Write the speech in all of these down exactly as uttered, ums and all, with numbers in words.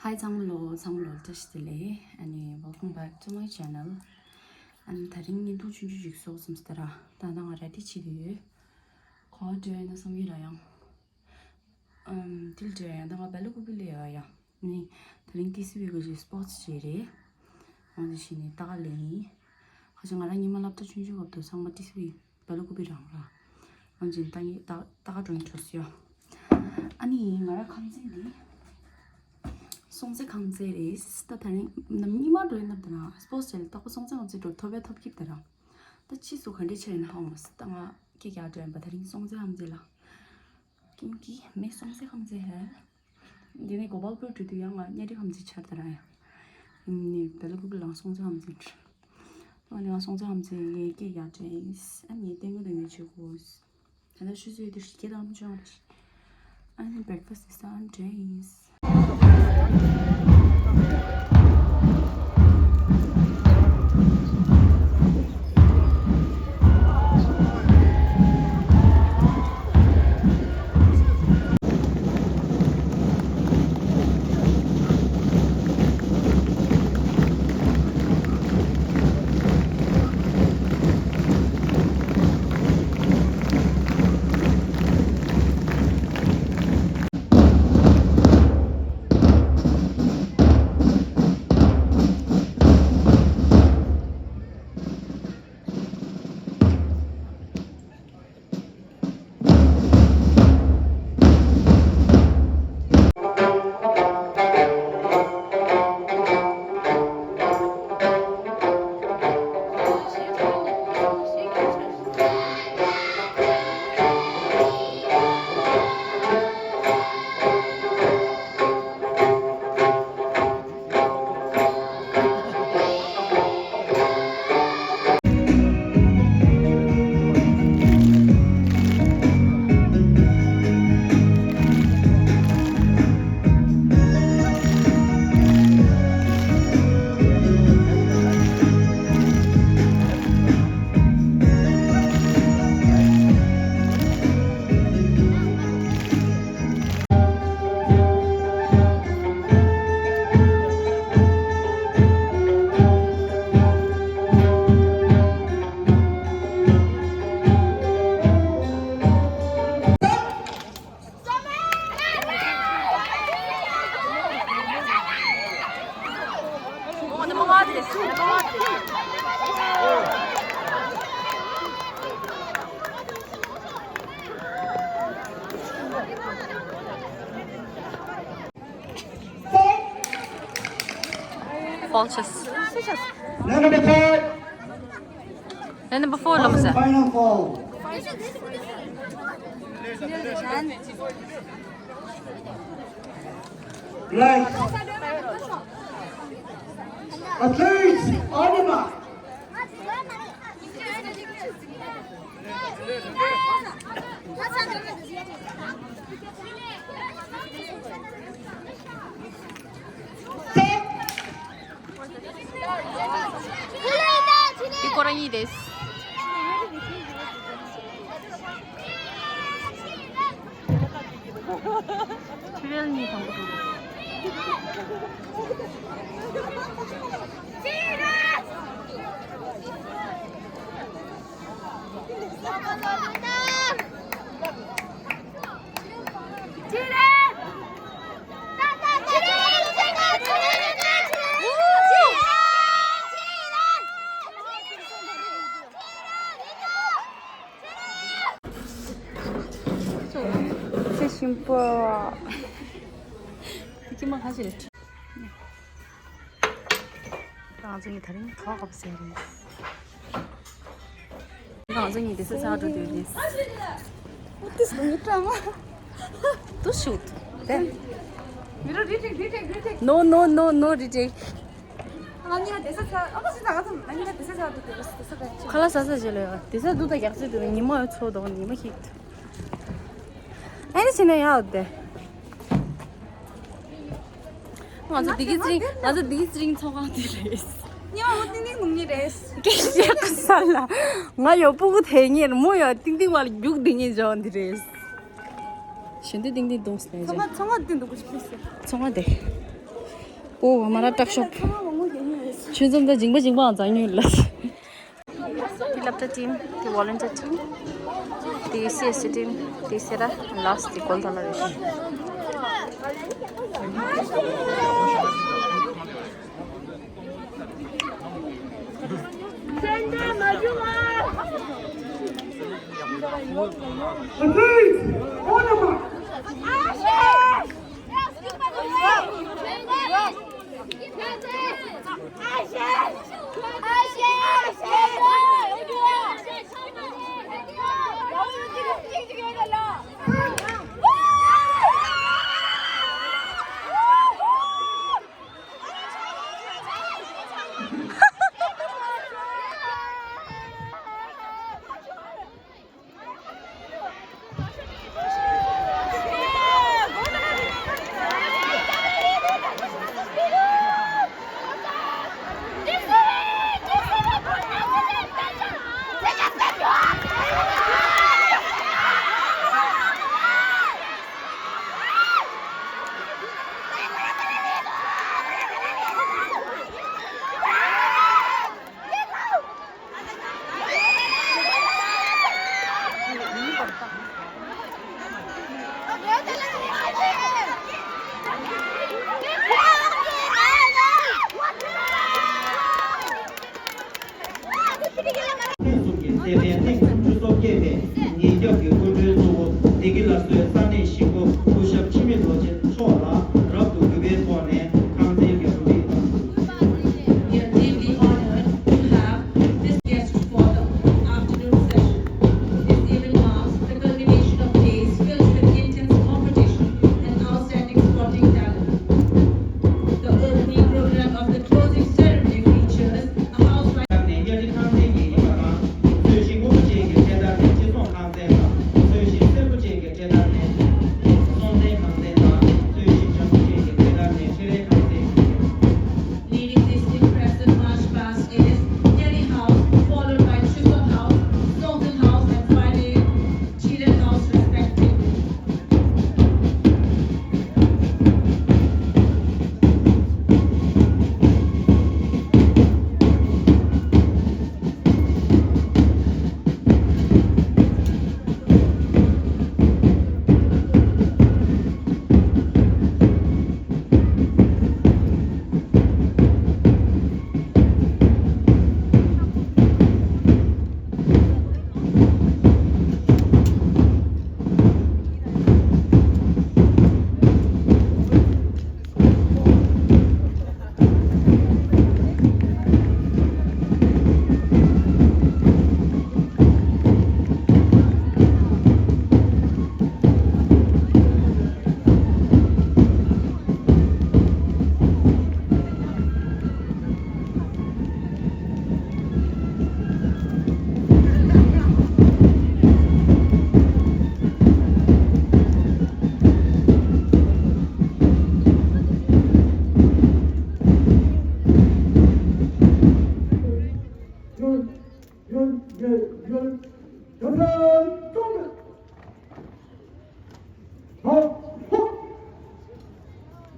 ཧའི་ཚང་མ་ལོ། ཚང་མ་ལོ་བཀྲ་ཤིས་བདེ་ལེགས། ཨ་ནི་welcome back to my channel. ཨ་ནི་དེ་རིང་བརྙན་ཐུང་ཆུང་ཆུང་ཞིག་བཟོ་དགོས་བསམ་སོང་། ད་ར་ད་ང་ར་ཊི་བྱེད་ཀྱི་ཡོད། ག་པར་འགྲོ་ཡིན་ན་བསམ་གྱི་ར་ཡང་། ཨམ། དེ་ལ་འགྲོ་ཡ་ཡང་ད་ང་སྦེལ་ཀོབ་ལ་ཡོད་ཡ། ནི་དེ་རིང་ཏི་སི་ཝི་གི་སི་པོར་ཊི་བྱེད་རེད། འོན་ཏེ་ཕྱི་ནས་ལྟ་ག་ལེ་ཡིན། ཁ་ཅིག་ང་རང་ཉི་མ་སློབ་གྲྭ་ཆུང་ཆུང་སྐབས་དུས་ཚང་མ་ཏི་སི་ཝི་སྦེལ་ཀོབ་རང་ར། འོན་ཏེ་ལྟ་ངེས་ལྟ་ལྟ་ག་འགྲོ་ཡིན་འགྲོ་སི་ཡོ། ཨ་ནི་ང་རང་ཁང་ཚན་འདི་སྲོང་བཙན་ཁང་ཚན་རེད། ད་དེ་རིང་ནམ་ཉི་མ་འགྲོ་ཡིན་ན་ད་ར་སི་པོར་ཊི་བྱེད་ལ་ལྟ་གོ། སྲོང་བཙན་ཁང་ཚན་འགྲོ་ཐོབ་པའི་ཐོབ་ཀྱི་ད་ར། ད་ཕྱིས་སུ་ག་འདྲ་བྱས་ཡིན་ཧ་མ་སི། ད་ང་སྐད་རྒྱག་འགྲོ་ཡིན་པ། དེ་རིང་སྲོང་བཙན་ཁང་ཚན་ལ། ཀིམ་ཀི་མེ་སྲོང་བཙན་ཁང་ཚན་ཧེ། འདི་ནས་གོ་པལ་པུར་འགྲོ་དུས་ཡང་ང་གཉའ་ཁྲི་ཁང་ཚན་ཆར་ད་ར་ཡ། ནི་སྦེལ་ཀོབ་ལ་སྲོང་བཙན་ཁང་ཚན་འགྲོ། ཨ་ནི་ང་སྲོང་བཙན་ཁང་ཚན་ངས་སྐད་རྒྱག་འགྲོ་ཡིན། ཨ་ནི་ལྟད་མོ་ལྟ་མོ་བྱེད་དགོས། ད་ལྟ་ཆུ་ཚོད་དེ་བརྒྱད་དང་ཕྱེད་ཀ་རེད། ཨ་ནི་བྷེག་ཕ་སི་ཊི་དེ་ཟ་འགྲོ་ཡིན། Vultures. Number five. Number four ལ་མ་ཟེར། Final call. Right. Athletes, Anima. ཁོ་རང་གཉིས་རེད། ཁྱི་རལ་གཉིས་དང་པོ་འགྲོ། ཚེ་ཞིམ་པོ། ཁྱི་མ་ཁ་ཤས་རེད། ང་ཚོ་ཡི་དེ་རིང་ཐོག་ཁབ་ཟེར་རེད། ང་ཚོ་གཉིས་དེ་ཚོ་ཚ་འགྲོ་དུས་རེད། ཨུ་ཏིས་མི་ཀྲང་མ། ཏུ་ཤུད། དེ། མི་རོ་རི་ཏིག་རི་ཏིག་རི་ཏིག No, no, no, no, རི་ཏིག་ཨ་ནི་དེ་ཚོ་ཚ། ཨ་མ་སི་ད་ང་ཚོ་ཨ་ནི་དེ་ཚོ་ཚ་འགྲོ་དུས་རེད། དེ་ཚོ་ག་ཁ་ལག་ཟ་ས་བྱེད་ལོ་ཡ། དེ་ཚོ་འདུག་ད་རྒྱག་ཚོད་འདུག་ཉི་མ་ཡོད་ཚོ་དང་ཉི་མ་ཤིག་ཨ་ནི་ཕྱི་ནས་ཡག་དེ། ང་ཚོ་འདི་གི་ཚེ་རིང་། ང་ཚོ་འདི་གི་ཚེ་རིང་ཚོང་ཁང་དེ་རེད། ཉི་མ་འོ་ཏིང་ཏིང་ནུང་ཉི་རེད། སྐད་ཆ་ག་ས་ལ། ང་ཡོ་སྤུ་གུ་དེ་ཉེར་མོ་ཡོ་ཏིང་ཏིང་བ་ལ་རྒྱུག་དེ་ཉེ་འཇོག་འདི་རེད། གཞན་དུ་ཏིང་ཏིང་གདོང་སྣེ་ཚོང་ཁང་། ཚོང་ཁང་དེ་འདུག་གོ་ཤི་ཕི་སི། ཚོང་ཁང་དེ། ཨོ་མ་ར་ཀྲག་ཤོབ། ཆུ་འཛོམས་དང་འཇིང་པ་འཇིང་པའང་འཛག་མྱོང་ལ། དེ་སློབ་གྲྭ་ཊིམ། དེ་ཝོ་ལན་ཊི་ཡར་ཊིམ། དེ་སི་ཨེས་ཊི་ཊིམ། དེ་སེ་ར། ལཱསི་ཊི་དེ་གོལ་ཐ་ན་རེད། ཐེངས་གསུམ་གྱི་སེ་བན་ཐེངས་སུམ་ཅུ་སོ་བརྒྱད་པའི་ཉིན་རྒྱབ་ཀྱི་སྐུ་མགྲོན་གཙོ་བོ་བདེ་སྐྱིད་སླར་གསོའི་ས་གནས་གཞིས་འགོ་སྐུ་ཞབས་འཆི་མེད་རྡོ་རྗེ་མཆོག་ལ་རབ་ཏུ་གུས་པའི་ཐོག་ནས་ཁང་ཚན་གྱི་གོ་སྒྲིག་དང་། We are deeply honored to have this guest for the afternoon session. This event marks the culmination of days filled with intense competition and outstanding sporting talent. The opening program of the closing ceremony features a house like ནས་གཉའ་ཁྲི་ཁང་ཚན་གྱི་ཡིན་པ་དང་། གསོལ་ཞིང་སྔོན་པོ་ཅན་གྱི་འཕྲེད་དར་ནས་ཅི་སོང་ཁང་ཚན་དང་། གསོལ་ཞིང་སེར་པོ་ཅན་གྱི་འཕྲེད་དར་ནས་སྲོང་བཙན་ཁང་ཚན་དང་། གསོལ་ཞིང་ལྗང་གུ་ཅན་གྱི་འཕྲེད་དར་ནས་འཕྲེད་རེས་ཁང་ཚན། Leading this impressive march past is Nyeri House, followed by Chisok House, Songtsen House, and finally Chilen House, respectively.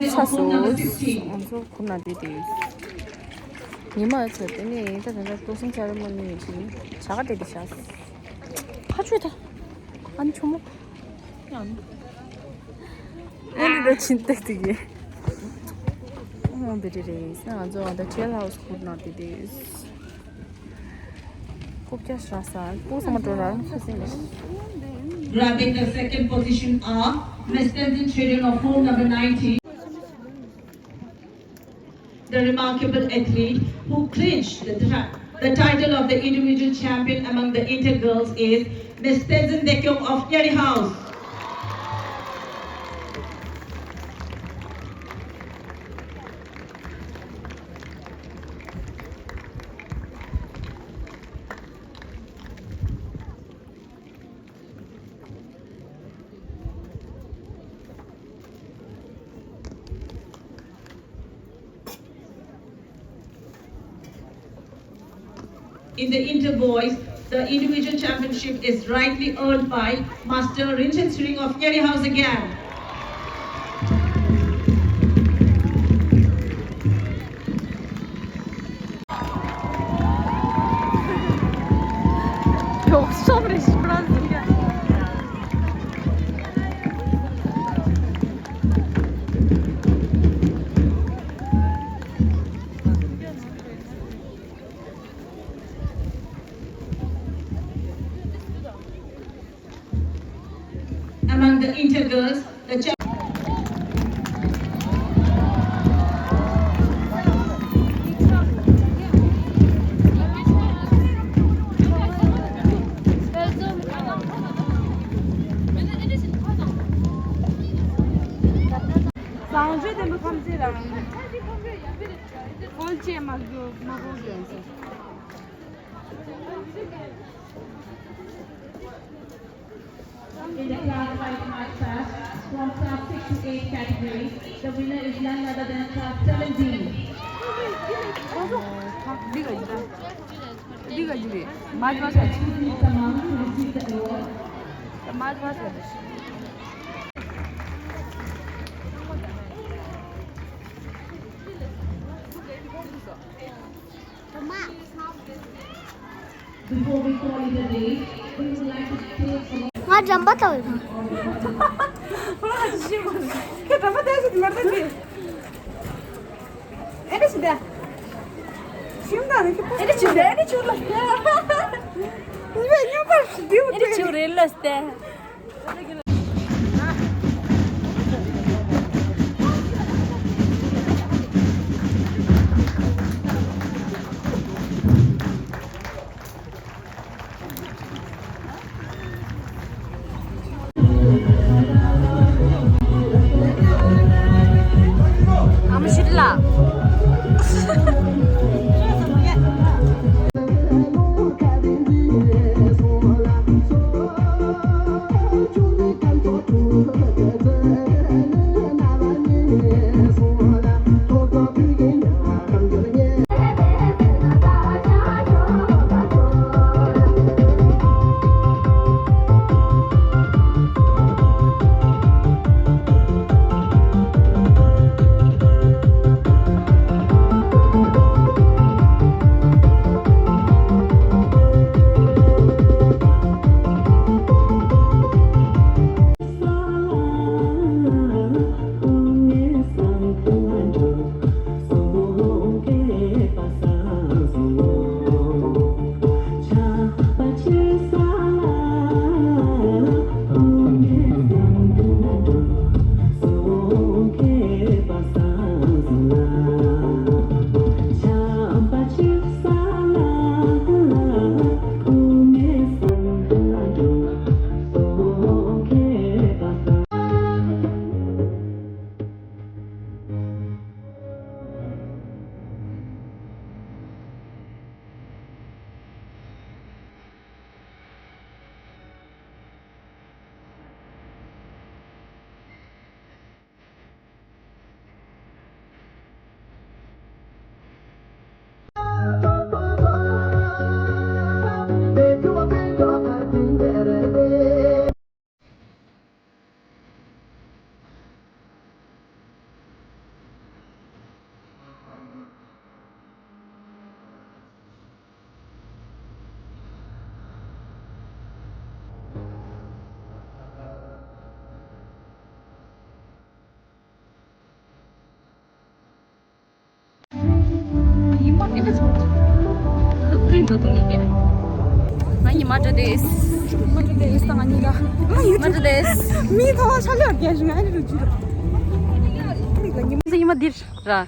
ཚ་སོ། ང་ཚོ་ཁོམ་ན་དུས་དེ། ཉི་མ་ཚོ་དེ་ནས་ད་དེ་འདྲ་ཏོག་སེང་ཆ་རེ་མ་ནུས་ཅིག་བྱ་ག་དེ་དེ་བྱ། ཁ་ཆུ་ད། ཨ་ནི་ཆུ་མོ། ཨ་ནི་ད་ཕྱིན་ཏེ་དེ་གི། ཨོ་དེ་དེ་རེད། ང་ཚོ་ད་ཊེལ་ཧའུ་སི་ཁོམ་ན་དུས་དེ། Grabbing the second position are Miss Tenzin Cherian of room number nineteen. The remarkable athlete who clinched the, the title of the individual champion among the inter girls is Miss Tenzin Dekyong of Nyeri House. In the inter boys, the individual championship is rightly earned by Master Rinchen Tshering of Nyeri House again. ཀོལ་ཅེ་མ་གོ་མ་གོ་གི་ཡིན་ཟེར། In the class five March past, from class six to eight category, the winner is none other than class seven B. འདི་ག་ཡིན་ད། འདི་ག་ཡིན་རེད། མ་ཇི་མ་ཟ། Choose the mom to receive the award. མ་ཇི་མ་ཟ། Before we call it a day, we would like to take a ང་འགྲམ་པ་ལྟ་བུ་ཡིན། ཁྱེད་འགྲམ་པ་ལྟ་ཟེར་གྱི་མ་རེད་ད་འདི། ཨེ་འདྲ་ཞིག་འདྲ། ཤིང་དང་ནི་ཁྱེད་ཨེ་འདྲ་ཞིག་འདྲ་ཨེ་འདྲ་ཆུ་ལ། ཉི་མ་ཉམས་པར་འདི་འོ་ཨེ་འདྲ་ཆུ་རེད་ལ་སྟེ། ཨ་མ་ཤི་ལ། ང་ཉི་མ་འགྲོ་དེས། ཉི་མ་འགྲོ་དེས། ང་ཉི་མ་འགྲོ་དེས། མི་ཐོག་ཤ་ལེ་བརྒྱ་ཞིག་ང་ཨ་ནི་རུ་ཅི་ར། ཉི་མ་ཉི་མ་འདིར་ར།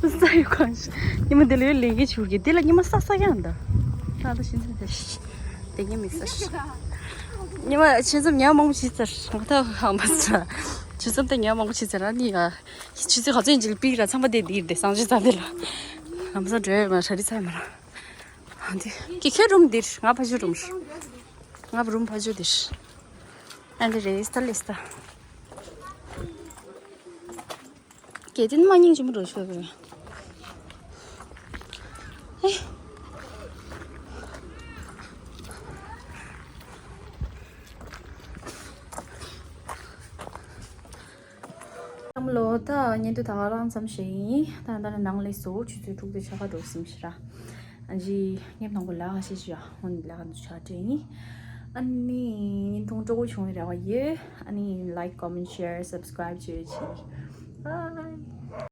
ས་ཡོད་གང་ཞིག་ཉི་མ་འདི་ལ་ཡོད་ལས་ཀྱི་ཆུར་གྱི་འདི་ལ་ཉི་མ་ས་ས་ཡང་འདའ། ད་ད་ཤིན་ཙམ་དེ་ཤི། དེ་ཉི་མ་ས་ཤི། ཉི་མ་ཤིན་ཙམ་ཉ་མང་པོ་ཤི་ཚར་ང་ད་ཧང་པ་ས། ཤིན་ཙམ་དེ་ཉ་མང་པོ་ཤི་ཚར་ཨ་ནི་ཡ། ཆུ་ཚོད་ག་ཚོད་ཡིན་ཅིག་པིག་ར་ཚང་མ་དེ་འདིར་དེ་སང་ཆུ་ཚ་དེ་ལ། ལམ་སང་འགྲོ་ཡོད་མ་ཧྲ་རི་ཚ་ཡོད་མ་ར། འདི་ཀྱི་ཁྱོད་རུམ་འདིར་ང་ཕ་ཇུ་རུམ། ང་རུམ་ཕ་ཇུ་འདིར། ཨ་འདི་རེད་སྟ་ལེ་སྟ། གལ་ཏེ་མ་སྙིང་རྗེ་མོ་འགྲོ་ཤོག་གི། ཨེ། བསམ་བློ་ད་ཉན་དུ་ད་ག་རང་ཙམ་ཞིག་ཡིན། ད་ད་ནི་ནང་ལས་སོ་ཆུ་ཚོད་དྲུག་དེ་ཆ་ག་འགྲོ་སིམ་ཤི་ར། ཨ་ཇི་ངེད་ནང་གི་ལ་ཤི་ཤི་ཡ་ཧོན་ལ་ག་འདུ་ཆ་དྲན་ཡིན། ཨ་ནི་ཉིན་ཐུང་སྤྲོ་བོ་བྱུང་བའི་རེ་བ་ཡོད། ཨ་ནི་like comment share subscribe བྱེད་ཅིག Bye.